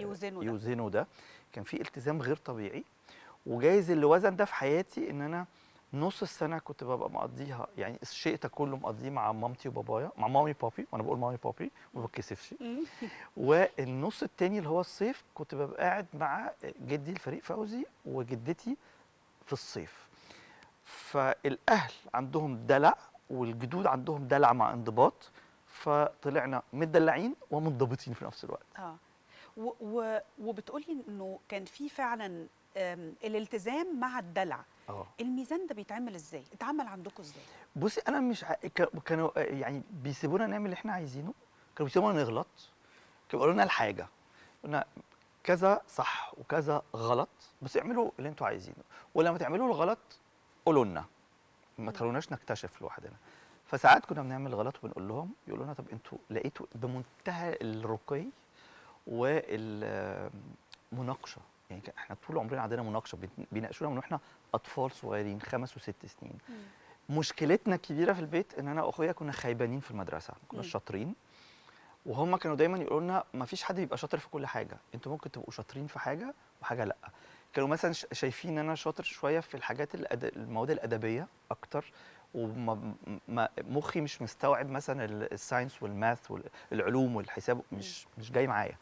يوزنوا ده. يوزنوا ده. كان في التزام غير طبيعي، وجايز اللي وزن ده في حياتي ان انا نص السنة كنت ببقى مقضيها، يعني الشتاء كله مقضية مع مامتي وبابايا، مع مامي بابي، وانا بقول مامي بابي وما بتكسفش. والنص التاني اللي هو الصيف كنت ببقى قاعد مع جدي الفريق فوزي وجدتي في الصيف. فالاهل عندهم دلع والجدود عندهم دلع مع انضباط، فطلعنا متدلعين ومنضبطين في نفس الوقت. وبتقولي انه كان في فعلا الالتزام مع الدلع. الميزان ده بيتعمل ازاي؟ اتعمل عندكم ازاي؟ بصي، انا مش كانوا يعني بيسيبونا نعمل اللي احنا عايزينه، كانوا بيسيبونا نغلط، كانوا بيقولوا لنا الحاجة، قلنا كذا صح وكذا غلط، بس اعملوا اللي انتوا عايزينه، ولما تعملوا الغلط قولوا لنا، ما تخلوناش نكتشف لوحدنا. فساعات كنا بنعمل غلط وبنقول لهم، يقولوا لنا طب انتوا لقيتوا، بمنتهى الرقي والمناقشه. يعني احنا طول عمرنا عندنا مناقشه، بيناقشونا من واحنا اطفال صغيرين 5 و6 سنين. مشكلتنا الكبيرة في البيت ان انا واخويا كنا خيبانين في المدرسة، ما كناش شاطرين، وهم كانوا دايما يقولوا لنا ما فيش حد بيبقى شاطر في كل حاجة، انتوا ممكن تبقوا شاطرين في حاجة وحاجه لا. كانوا مثلا شايفين ان انا شاطر شوية في الحاجات المواد الادبية اكتر، وما مخي مش مستوعب مثلا ال science وال math والعلوم والحساب، مش جاي معايا.